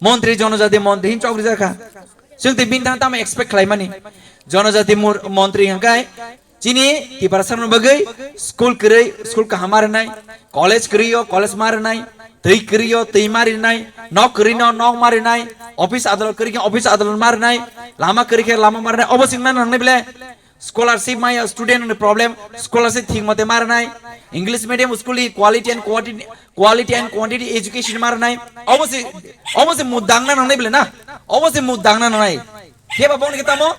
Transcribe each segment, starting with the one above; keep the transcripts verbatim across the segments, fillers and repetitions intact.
Montri, jonojati montri hin chok rijak kha. Chwng tei bini thang tamo expect khlaimani? Jonojati mur-, montri hwnkhe chini Tiprasarokni bagwi school kwrwi, school kaham ma rwnai, college kwrwi o college ma rwnai, twi kwrwi o twi ma rwnai, nok kwrwi no nok ma rwnai, office adalot kwrwi khe office adalot ma rwnai, lama kwrwi khe lama ma rwnai, obo swngna nangnai bele? Scholarship maya student ni problem, scholarship thik mote ma rwnai, English medium school ni quality and quantity, quality and quantity education ma rwnai, obo se, obo se mudangna nangnai bele na, obo se mudangna nangnai. Khe ba boni khe tamo?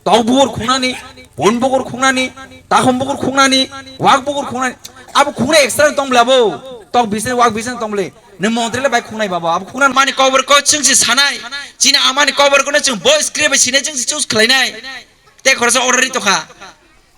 Tok bukur khungnani, pun bukur khungnani, takhum bukur khungnani, wak bukur khungnani. Abo khungnai extra tong bla bo. Tok bisne wak bisne tong bla. Ni montri le bai khungnai baba. Abo khungnani mani cover ko chwng si sanai. Chini amani cover ko no chwng voice kre bai sine chwng si choose khlainai. Te khoroksa order ri tokha.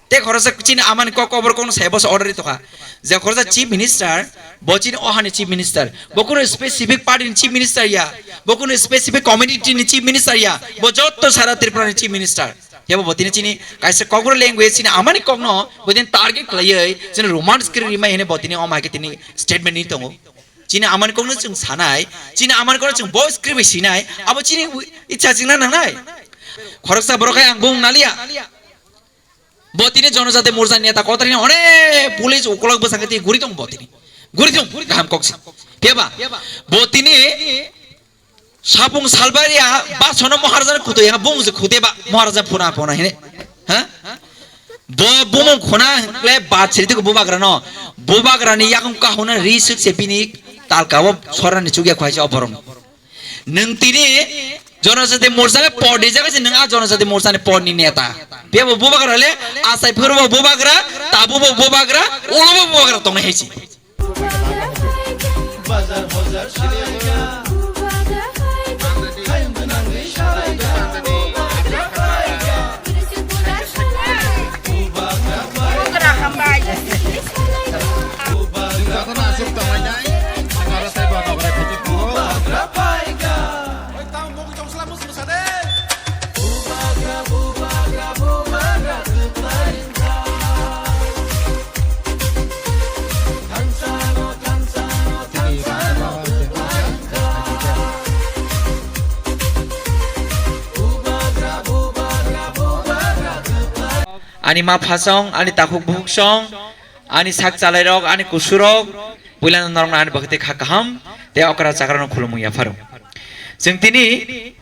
Te khoroksa chini amani kok kobor kokno sai boso order ri tokha. Je khoroksa chief minister, bo chini ohani chief minister. Bo kuno specific party ni chief minister ya. Bo kuno specific community ni chief minister ya. Bo jotto sara Tripura ni chief minister. Yabo bo tini chini kaisa kokborok language chini amani kokno bo tini target khlaiwi chini romance kri rimai hene bo tini oma ke tini statement ni tongo. Chini amani kokno chwng sanai, chini amani kokno chwng voice kri bai sinai, abo chini wi-, ichha chingna nangnai. Khoroksa borok hai ang bung nalia. Bo tini jonojati morjani neta kotor hino hone police ukolog bwsang twi guri tong bo tini. Guri tong kaham kok si. Phiya ba? Bo tini sapung salbaria ba sono Maharaja kuto ya bung je khute ba Maharaja phuna phuna hine. Ha? Bo bumung khuna le ba chiri tiko bubagra no. Bubagra ni yakung kahuna ri sik se bini talka o sorani chukya khwaisa oborom. Nwng tini Jonojati Morcha le por di jaga se nwng a Jonojati Morcha ni por ni neta. Bebo bubagra le asai phuru bo bubagra, tabu bo bubagra, ulo bo bubagra tong hai si. Ani ma phasong, ani takhuk bukhuk song, ani sak chalairok, ani kusurok, puilano norokno ani bwkhwtwi kha kaham tei okra chakrano khulumung yapharo. Chwng tini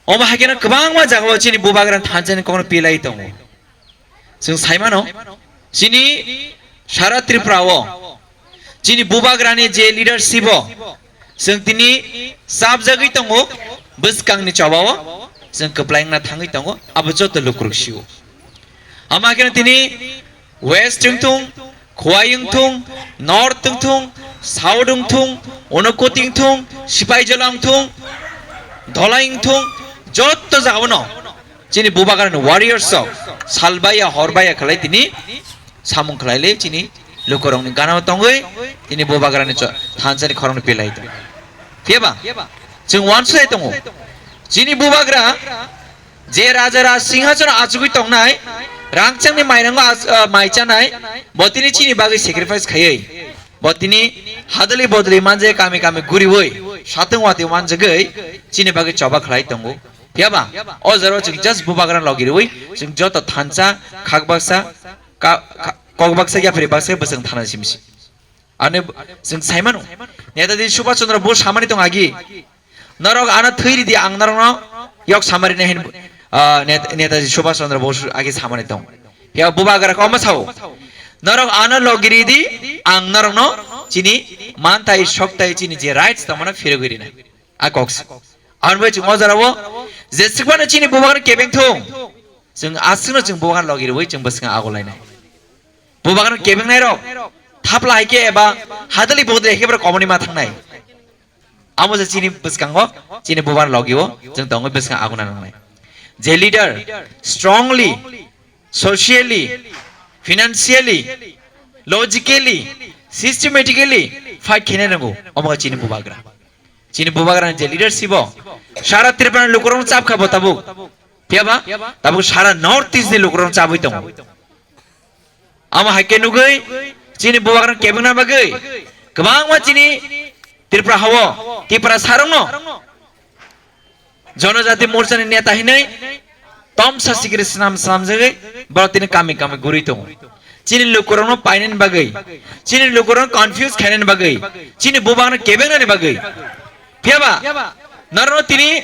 omo hai kheno kwbangma jagao chini bubagrani thansa ni kokno pilai tongo. Chwng sai mano, chini sara Tripura o chini bubagrani je leadership o chwng tini chapjagwi tongo, bwskangni choba o chwng kwplai wngna thangwi tongo, abo joto lukurok sio. Ama kheno tini West wng thung, Khowai wng thung, North wng thung, South wng thung, Unakoti wng thung, Sipaijala wng thung, Dholai wng thung, joto jagao no chini bubagrani warriors rok salbaiya horbaiya khlai tini samung khlaile chini lukurokni gana tongwi tini bubagrani cho-, thansani khorokno pilai tong. Phiya ba? Chwng uansuknai tongo. Chini bubagra je raja raj singhasono achugwi tongnai, rangchakni mairango ach-, ah, mai chanai, bo tini chini bagwi sacrifice khaiwi, bo tini hadali bodoli manje kami kami guriwi, satwng watwi manjagwi chini bagwi choba khlai tongo. Phiya ba? O jora chwng just bubagra logi rwi, chwng joto thansa, khak baksa, ka-, ka-, kok baksa, yapri baksa, bwswng thana simi si. Ani chwng sai mano. Netaji Subhash Chandra Bose samani tong agi. Norok ano thwi ridi ang norokno yok samari na hin, ah, Net-, Netaji Subhash Chandra Bose agi samani tong. Ya bubagra koma sao. Norok ano logi ridi ang norokno chini mantai soktai chini je rights tamana phirogwi rina. A kok se. Ang bai chwng o jora o je sikmano chini bubagra kebeng thung. Chwng aswkno chwng bubagra logi rwi chwng bwswk agolainai. Bubagrano kebengnai rok thapla hai khe eba hadali bodoli hai khe borok komoni ma thangnai. Amo je chini bwskango, chini bubagrano logio chwng tongwi bwskang aguna nangnai. Je leader strongly, socially, financially, logically, systematically fight khaina nango, omo khe chini bubagra. Chini bubagrani je leadership o sara Tripura ni lukurok chap kha bo tabuk. Phiya ba? Tabuk sara North East ni lukurok chabwi tongo. Amo hai khe nugwi chini bubagrano kebengna bagwi kwbangma chini Tripura hao, Tripura sarokno Jonojati Morchani neta hinwi tomsa sikiri swnam swnamjagwi borok tini kami kami guri tongo. Chini lukurokno painani bagwi, chini lukurokno confuse khainani bagwi, chini bubakno kebengnani bagwi. Phiyaba norokno tini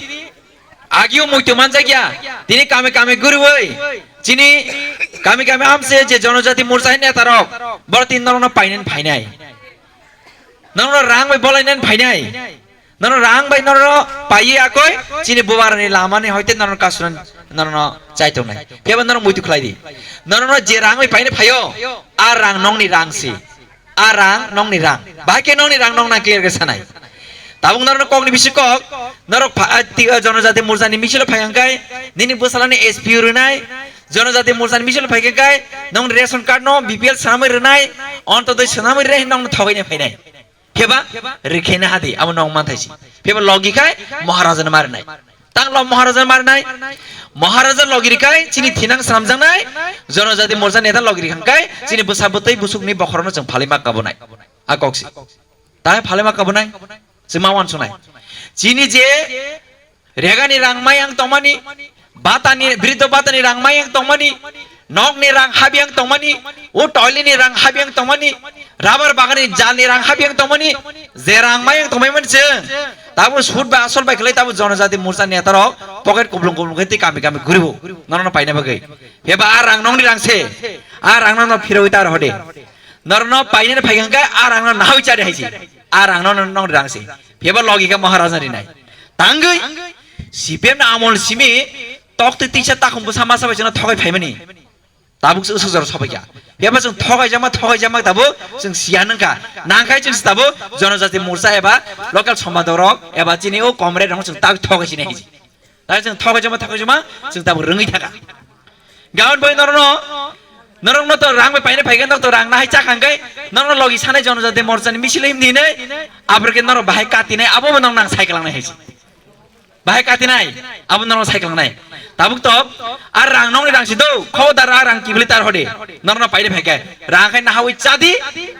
agio muitu manjakya, tini kami kami guriwi, chini kami kami amse je Jonojati Morchani netarok, borok tini norokno painani phainai. Norokno rang bai bolainani phainai. Norok rang bai norok paiwi akoi chini bubarani lamani hoite norok kasuran norokno chaitongnai. Phiyaba norok muitu khlai di. Norokno je rang bai paina phaio, a rang nongni rang si. A rang nongni rang. Bahai khe nongni rang nong nang clear khe sanai. Tabuk norokno kokni bisi kok, norok pha-, a, ti-, a, Jonojati Morchani misil o phai hwnkhe nini bwsalani S P U rwnai, Jonojati Morchani misil o phai hwnkhe nongni ration card no B P L swnamwi rwnai, Ontodoi swnamwi rwnai, nongno thogaina phainai. Phiyaba rikhaina hadi, abo nong manthaisi. Phiyaba logi khai Maharaja no marinai. Tang lo Maharaja no marinai. Maharaja logi rikhai chini thinang swnamjaknai. Jonojati Morcha neta logi rikhang kai chini bwsa bwtwi busukni bokhorokno chwng phalwi ma kabunai. A koksi. Tang phalwi ma kabunai. Chwng ma wansuknai. Chini je Regani rang mayang tongmani, batani, briddo batani rang mayang tongmani, nokni rang habyang tongmani, o toilini rang habyang tongmani, rabar bagani jalni rang habyang tongmani, je rang mayang tongmani chwng. Tabuk sud bai asol bai khlai tabuk Jonojati Morcha netarok pocket kublung kublung khe tei kami kami guribo. Norokno paina bagwi. Heba a rang nokni rang se. A rang no phirwi tar hode. Norokno painani phai hwnkhe a rangno nahawi chari hai se. A rangno nong rang se. Phiyaba logi khe Maharaja rinai. Tangwi C P M ni amol simi toktwi tisa takhum bwsa masa bai chwngno thogai phaimani. Tabuk se usuk jora sobai kha. Phiyaba chwng thogai jama thogai jama tabuk chwng siya nangkha. Nangkhai chwng se tabuk Jonojati Morcha eba local somadorok eba chini o comrade rok chwng tabuk thogai sinai hai se. Tai chwng thokai jama thokai jama chwng tabuk rwngwi thaka. Gaon bai norokno, norokno to rang bai paina phaikhe norok to rang nahai chakha hwnkhe norokno logi sanai Jonojati Morcha ni misil himdi hinwi aborokhe norok bahai katinai abo bo norok nang cycle langnai hai se. Bahai katinai abo norok cycle langnai. Tabuk to a rang nokni rang si do kho dara a rang kibli tar hode norokno paina phaikhe rang khai nahawi chadi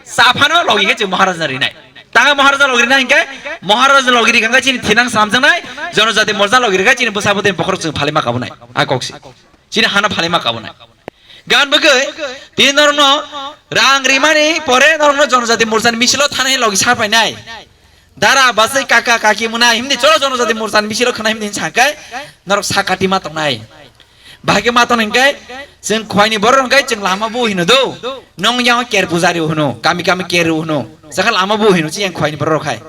saphano logi khe chwng Maharaj na rinai. Tanga Maharaja logi rina hinkhe, Maharaja logi rikha hinkhe chini thinang samjaknai, Jonojati Morcha logi rikha chini bwsa bwtwi bokhorok chwng phalima kabunai. A koksi. Chini hana phalima kabunai. Gan bwgwi, tini norokno rang rimani pore norokno Jonojati Morcha ni misilo thana logi sapainai. Dara basai kaka kaki mwnai himni cholo Jonojati Morcha ni misilo khna himni sakhe norok sakati ma tongnai. Bahai khe ma tong hwnkhe, chwng Khwaini borok hwnkhe chwng lama bu hino do. Nong yang ker pujari hwno, kami kami ker hwno. Sakha lama bu hino chiyang Khwaini borok khai.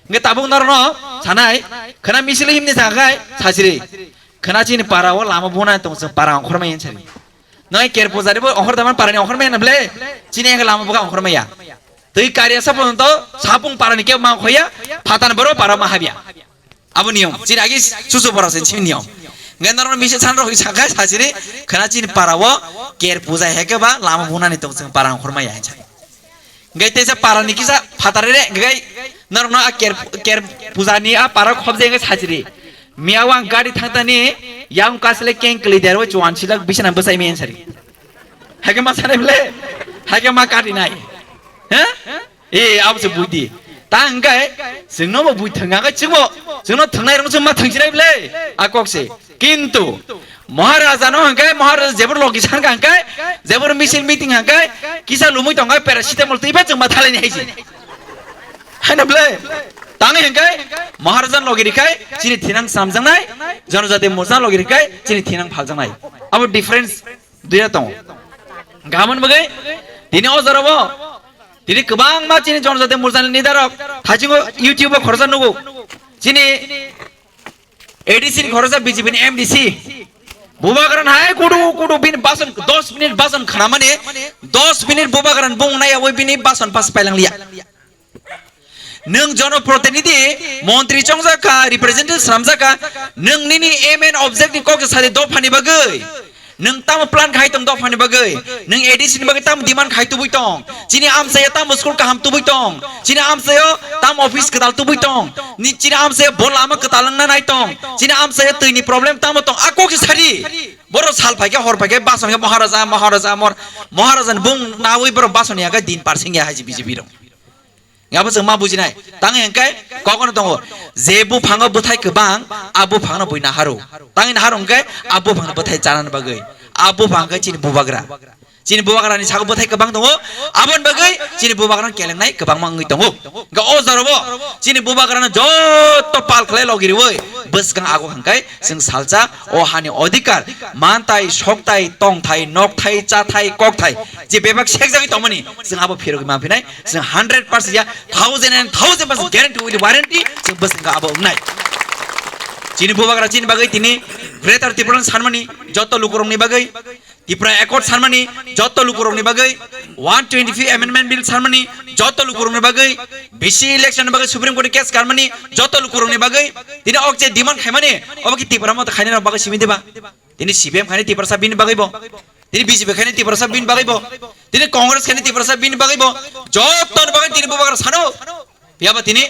Hwnkhe tabuk norokno sanai, khwna misil himni thangkhai sachiri. Khwna chini para o lama bu nai tong chwng para ongkhormai yan sari. Noi ker pujari bo ongkhor daman para ni ongkhormai yan ble, chini yang lama bu kha ongkhormai ya. Twi kariya sa porjonto sapung para ni kebo ma ongkhoya, phatan borok para ma habya. Abo niyom, chini agi susu bora se chini niyom. Ngai norok misi san rok sakha sachiri khana chini para o ker puja heke ba lama bunani tong chwng para ongkhormai ya hinsa. Ngai tesa para ni kisa phatare re ngai norok no a ker, ker puja ni a para khobje ngai sachiri. Miya wang gari thangtani yang kasle keng kli derwe chuan silak bisana bwsai men sari. Hake ma sanai ble, hake ma kati nai. Ha? E, abo se buidi. Ta hwnkhe, chwngno bo bui thwngya khe chwngbo, chwngno thwngnai rokno chwng ma thwngsinai ble. A kok se. Kintu, Maharaja no hwnkhe, Maharaja jebor logi sankha hwnkhe, jebor misil meeting hwnkhe, kisa lumui tongkha paracetamol twi pha chwng ma thalaini hai se. Haino ble. Tangwi hwnkhe, Maharaja logi rikhai, chini thinang samjaknai, Jonojati Morcha logi rikhai, chini thinang phaljaknai. Abo difference. Duya tongo. Gaman bagwi tini o jora bo tini kwbangma chini Jonojati Morcha ni leader rok thaisingo YouTube o khoroksa nugo. Chini A D C ni khoroksa B J P ni M D C. Bubagra hai kudu kudu bini bason dos minute bason khanamani dos minute Bubagra bung nai aboi bini bason pas pailang liya. Nwng jonoprotinidhi, montri chongjak kha, representative swnamjak kha, nwng nini aim and object ni kok se sadi dophani bagwi. Nwng tamo plan khai tong dophani bagwi? Nwng A D C ni bagwi tamo demand khai tubui tong? Chini amchaya tamo school kaham tubui tong? Chini amchayo tamo office kwtal tubui tong? Ni chini amchayo bo lama kwtal wngna nai tong? Chini amchayo twi ni problem tamo tong? A kok se sadi. Boro sal phaikhe hor phaikhe bason khe Maharaja, Maharaja, Mahar-, Maharaja ni bung nawi borok bason ya khe din parsing ya hai se B J P rok. Abo chwng ma bujinai. Tang hwnkhe kokono tongo. Je buphango bwthai kwbang, a buphangno bui naharu. Tang naharu hwnkhe a buphangno bwthai chanani bagwi. A buphang hwnkhe chini bubagra. Chini bubagrani sago bwthai kwbang tongo. Aboni bagwi chini bubagrano kelengnai kwbangma wngwi tongo. Hwnkhe o jorao chini bubagrano joto pal khlai logi riwi bwskang ago hwnkhe chwng salsa o hani odhikar, mantai, soktai, tongthai, nokthai, chathai, kokthai je bebak sekjagwi tongmani chwng abo phirogwi manphinai. Chwng hundred percent ya, thousand and thousand percent guarantee with warranty, chwng bwskango abo wngnai. Chini bubagra chini bagwi tini Greater Tipraland sanmani joto lukurokni bagwi, Tipra Accord sanmani joto lukurokni bagwi, one twenty-fifth Amendment Bill sanmani joto lukurokni bagwi, B C election ni bagwi Supreme Court ni case karmani joto lukurokni bagwi, tini ok je demand khaimani, obo ki Tipra motha khainai rok bagwi simi diba? Tini C P M khainai Tiprasa bini bagwi bo. Tini B J P khainai Tiprasa bini bagwi bo. Tini Congress khainai Tiprasa bini bagwi bo. Joto ni bagwi tini bubagra sano. Phiya ba tini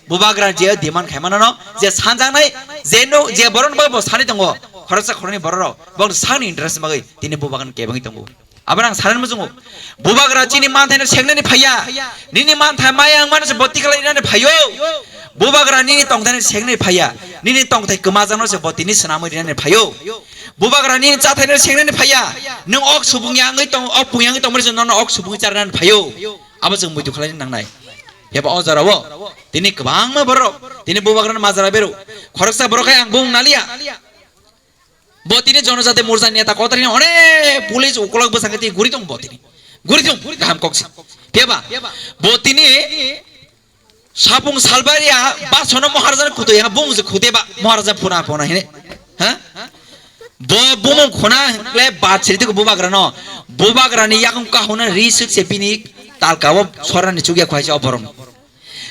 bubagra je demand khai manano, je sanjaknai, je no, je borok ni bagwi bo sani tongo. Khoroksa khoroknwi borok rok. Bo sakni interest ni bagwi tini bubagra kebengwi tongo. Abo ang sanani muchungo. Bubagra chini manthaino sengnani phaiya. Nini manthai maya wngmano se bo tikhlai nani phaio. Bubagra nini tongthaino sengnani phaiya. Nini tongthai kwmajakno se bo tini swnamwi rinani phaio. Bubagra nini chathaino sengnani phaiya. Nwng ok subung yangwi tong, ok pung yangwi tongmani se nono ok subung charnani phaio. Abo chwng muitu khlai nangnai. Phiya ba o jorao tini kwbangma borok tini bubagrano majra beru. Khoroksa borok hai ang bung naliya. Bo tini Jonojati Morcha neta kotor hino, one police ukolog bwsang twi guri tong bo tini. Guri tong, kaham kok si. Phiya ba? Bo tini sapung salbaria basono Maharaja kutui ha bung je khute ba Maharaja phuna phuna hine. Ha? Bo bumung khuna le bat siri tiko bubagra no. Bubagra ni yakung kahuna ri sik se bini talka o sorani chukya khwai se oborom.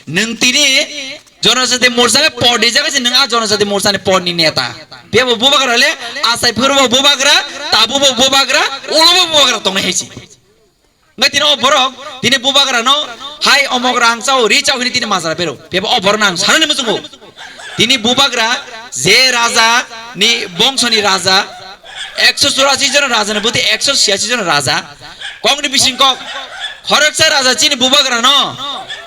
Nwng tini Jonojati Morcha ni por di jaga se nwng a Jonojati Morcha ni por ni neta. Phiya bo bubagra le asai phuru bo bubagra, tabu bo bubagra, ulo bo bubagra tongnai hai si. Ngai tini o borok tini bubagra no hai omok rang chao, ri chao hini tini majra pero. Phiya bo o borok nang sanani muchungo. Tini bubagra je raja ni bongso ni raja, ekso churasi jon raja ni bwtwi ekso chiyasi jon raja. Kokni bising kok, khoroksa raja chini bubagra no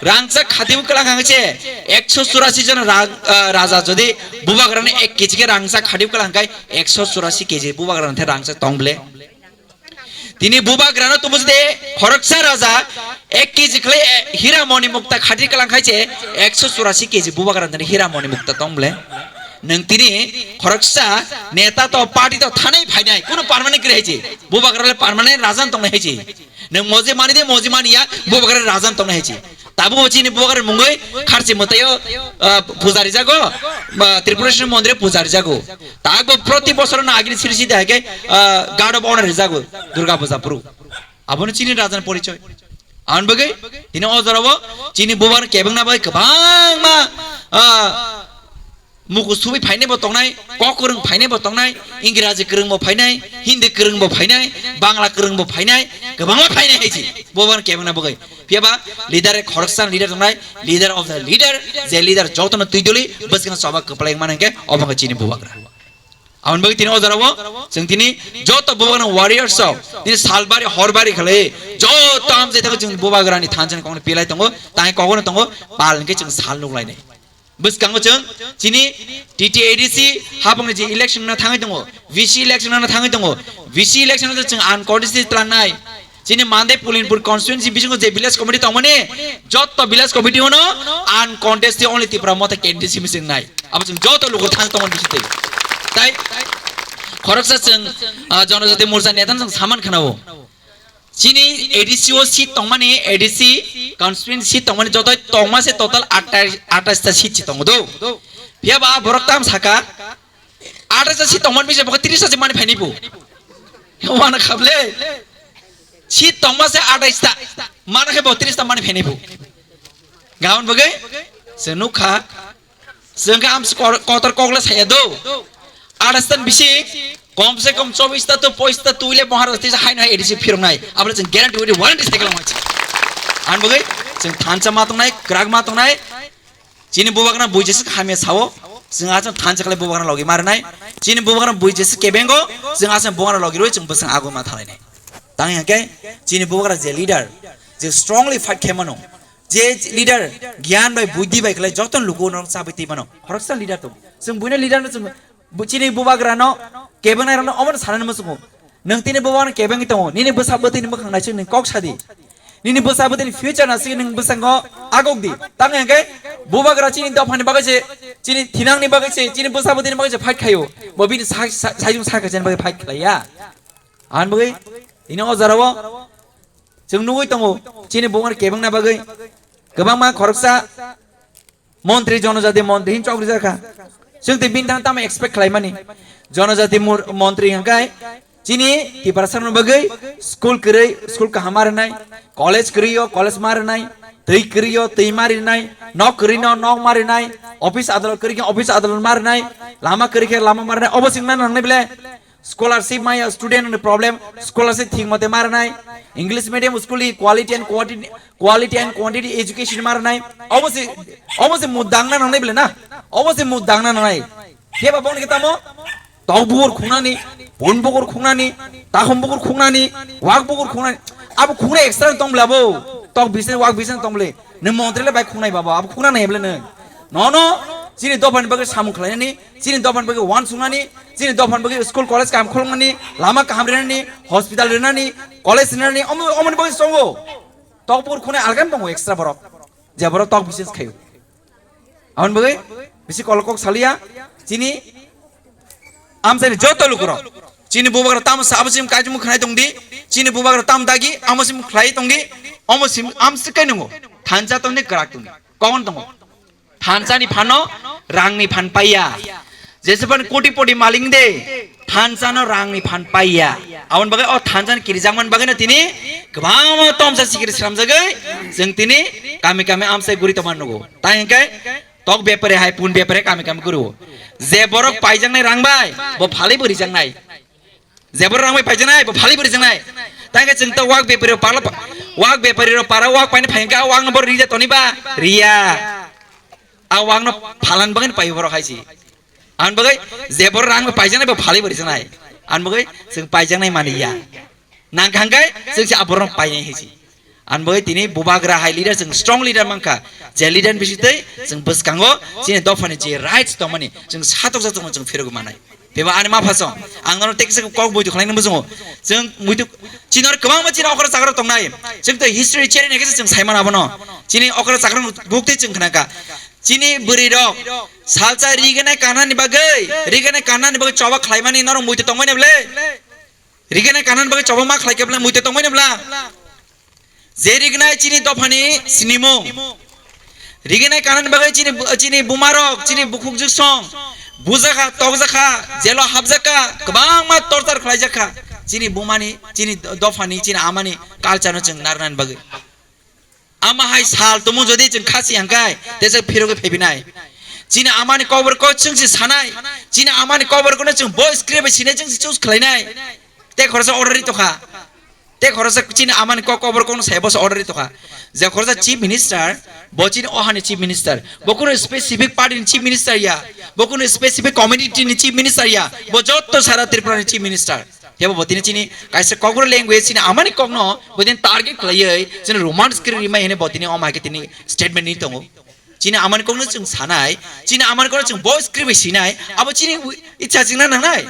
rangchak khatibu kwlang hang se ekso churasi jon ra-, ah, raja jodi bubagra no ek kg khe rangchak khatibu kwlang khai ekso churasi kg bubagra no the rangchak tong ble. Tini bubagra no tumu jodi khoroksa raja ek kg khlai, eh, hira moni mukta khati kwlang khai se ekso churasi kg bubagra no hira moni mukta tong ble. Nwng tini khoroksa neta to party to thanai phainai, kuno permanent kwrwi hai se. Bubagra le permanent rajan tongnai hai se. Nwng moje mani de, moje mani ya, bubagra rajan tongnai hai se. Tabu bo chini bubagra mungwi kharchi mwtaio, ah, puja rijago, ba, Tripureshwar mondire puja rijago. Tabu proti bosor no agini siri sidi hai khe, ah, Guard of Honor rijago, Durga Puja puru. Abono chini rajan porichoi. Aboni bagwi tini o jorao chini bubagra kebengna bai kwbangma, ah, Muku subi phainai bo tongnai, kok kwrwng phainai bo tongnai, Ingraji kwrwng bo phainai, Hindi kwrwng bo phainai, Bangla kwrwng bo phainai, kwbangma phainai hai se. Bo bono kebengna bagwi. Phiya ba leader khoroksa leader tongnai, leader of the leader, je leader jotono twi doli, bwskang choba kwplai mano hwnkhe obo wngkha chini bubagra. Aboni bagwi tini o jorao chwng tini joto bubagra warriors rok, tini salbari horbari khlai, joto amjai thangwi chwng bubagrani thansa ni kokno pilai tongo, tang kokno tongo, pal hwnkhe chwng sal nuklainai. Bwskango chwng chini T T A D C hapungni je election wngna thangwi tongo, V C election wngna thangwi tongo, V C election o chwng uncontested tlangnai. Chini Mandai Pulinpur constituency bisingo je village committee tongmani, jotto village committee ono uncontested only Tipra Motha candidate simi swngnai. Abo chwng jotto lugo thang tongmani bisingtwi. Tai khoroksa chwng, ah, Jonojati Morcha neta chwng saman khanao. Chini A D C o seat tongmani, A D C constituency seat tongmani jotoi tongma se total atai-, atais ta seat se tongo do. Phiya ba borok tam saka, atais ta seat tongmani bise bo tris ta se mani phaini bo. Wana khable. Seat tongma se atais ta, mana khe bo tris ta mani phaini bo. Gaon bagwi se nukha. Chwng khe amsi kor-, kotor kok le saya do. Athastan bisi, kom se kom chobis ta to pois ta twi le Maharaj tisa haino hai A D C phiroknai. Abole chwng guarantee widi warranty cycle wngmai. Ang bagwi chwng thansa ma tongnai, kwrak ma tongnai. Chini bubagrano buijesa hamya sao. Chwng a chwng thansa khlai bubagrano logi marnai. Chini bubagrano buijesa kebengo, chwng a chwng bubagrano logi rwi chwng bwswng agwi ma thalainai. Tang hwnkhe chini bubagra je leader, je strongly fight khe mano. Je leader gyan bai buddhi bai khlai joto luku no chabai twi mano. Khoroksa leader tongo. Chwng buino leader no chwng bu-, chini bubagra no kebengnairok no omono sanani muchungo. Nwng tini bubagra no kebengwi tongo. Nini bwsa bwtwini mwkhang naisik nwng kok sadi. Nini bwsa bwtwini future naisik nwng bwskango agok di. Tang hwnkhe bubagra chini dophani bagwi se, chini thinangni bagwi se, chini bwsa bwtwini bagwi se fight khaio. Bo bini sa-, sa-, saijung sakha chani bagwi fight khlaiya. Ani bagwi tini o jorao chwng nugwi tongo, chini bubagra kebengna bagwi kwbangma khoroksa montri, jonojati montri hin chok rijak kha. Chwng tei bini thang tamo expect khlaimani? Jonojati mur-, montri hwnkhe chini Tiprasarokni bagwi school kwrwi school kaham ma rwnai, college kwrwi o college ma rwnai, twi kwrwi o twi ma rwnai, nok kwrwi no nok ma rwnai, office adalot kwrwi khe office adalot ma rwnai, lama kwrwi khe lama ma rwnai, obo chwngna nangnai bele? Scholarship maya student ni problem, scholarship thik mote ma rwnai, English medium school ni quality and quantity, quality and quantity education ma rwnai, obo se, obo se mudangna nangnai bele na, obo se mudangna nangnai. Khe ba boni tamo? Tok bukur khungnani, pun bukur khungnani, takhum bukur khungnani, wak bukur khungnani. Abo khungnai extra tong bla bo. Tok bising, wak bising tong bla. Nwng montri le bai khungnai babo, abo khungnai bla nwng. Nono, chini dophani bagwi samung khlainani, chini dophani bagwi wan sungnani, chini dophani bagwi school college kaham khulungnani, lama kaham rinani, hospital rinani, college rinani, omo, omoni bagwi songo. Tok bukur khungnai algan tongo extra borok. Je borok tok bising khayo. Aboni bagwi bisi kolok kok saliya, chini amchaini joto lukurok. Chini bubagra tamo sa abo sim kaichimung khnai tongdi, chini bubagra tam dagi amo sim khlai tongdi, omo sim am sikai nungo. Thansa tongdi kwrak tongdi. Kokon tongo. Thansani phano rangni phan paiya. Jesepan koti poti maling de, thansano rangni phan paiya. Aboni bagwi o thansan kirijakmani bagwino tini kwbangma tomsa sikiri sramjagwi chwng tini kami kami amsai guri tongma nugo. Tai hwnkhe tok bepare hai pun bepare kami kami guru. Je borok paijaknai rang bai, bo phalwi bo rijaknai. Je borok rang bai paijaknai, bo phalwi bo rijaknai. Tai hwnkhe chwng tok wak bepare pala pa-, wak bepare ro para wak paina phai hwnkhe a wak no borok rija toni ba? Riya. A wak no phalan bagwi pai borok hai si. Aboni bagwi je borok rang bai paijaknai bo phalwi bo rijaknai. Aboni bagwi chwng paijaknai mani ya. Nang kha hwnkhe chwng se aborok painai hai si. Aboni bagwi tini bubagra hai leader chwng strong leader mankha. Je leader ni bisingtwi chwng bwskango chini dophani je rights tongmani chwng satokjak tongmani chwng phirogwi manai. Beba ani ma phasong ang nono teksa kok bui khlaina muchungo. Chwng muitu chini oro kwbangma chini okra chakra tongnai. Chwng tei history cheri nai khe chwng sai mano abono. Chini okra chakra bukti chwng khnaka. Chini bwrwi rok salsa riganai kanani bagwi, riganai kanani bagwi choba khlaimani norok muitu tongmani bwle? Rignai kanani bagwi choba ma khlai khe bwla muitu tongmani bwla? Je rignai chini dophani sinimung. Rignai kanani bagwi chini, chini bumarok, chini bukhuk jiksong bujakha, tokjakha, jelo hapjakha, kwbangma torture khlaijakha. Chini bumani, chini dophani, chini amani culture no chwng narnani bagwi. Ama hai sal tumu jodi chwng khasi hangkai, tesa phirogwi phaibinai. Chini amani kokborok kok chwng si sanai. Chini amani kokborok no chwng bo script bai sinai chwng si choose khlainai. Te khoroksa order ri tokha. Te khoroksa chini amani kok kokborok no sai bo order ri tokha. Je khoroksa chief minister, bo chini ohani chief minister. Bo kuno specific party ni chief minister ya. Bo kuno specific community ni chief minister ya. Bo jotto sara Tripura ni chief minister. Tebo bo tini chini kaisa kokborok language chini amani kokno bo tini target khlaiwi chini romance kri rimai hene bo tini oma ke tini statement ni tongo. Chini amani kokno chwng sanai, chini amani kokno chwng voice kri bai sinai, abo chini wi-, icha chingna nangnai.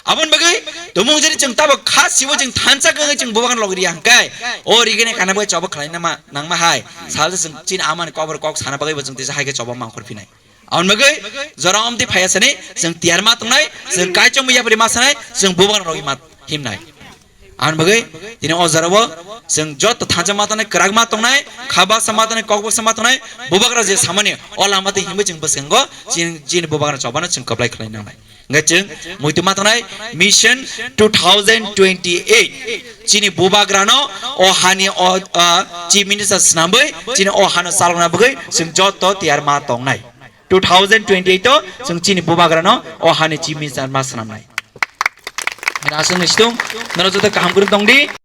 Aboni bagwi tomung jani chwng tabo kha sibo chwng thansa kangwi chwng bubagan logri hangkai. O rigene kana bai chobo khlai nama nangma hai. Salsa chwng chini amani kokborok kok sana bagwi bo chwng tisa hai ke chobo mangkhor phinai. Aboni bagwi jora omtwi phaiya sani chwng tiyar ma tongnai, chwng kaichom yapri ma sanai, chwng bubagra rogwi ma himnai. Aboni bagwi tini o jorao chwng joto thansa ma tongnai, kwrak ma tongnai, kha baksa ma tongnai, kok baksa ma tongnai, bubagra je samani o lama twi himwi chwng bwskango chini, chini bubagra chobano chwng kwplai khlai nangnai. Hwnkhe chwng muitu ma tongnai Mission two thousand twenty-eight chini bubagrano o hani o, ah, Chief Minister swnamwi chini o hano chalokna bagwi chwng joto tiyar ma tongnai. Two thousand twenty-eight o chwng chini bubagrano o hani Chief Minister ma swnamnai. Aswk ni situng, norok joto kaham kwrwng tongdi.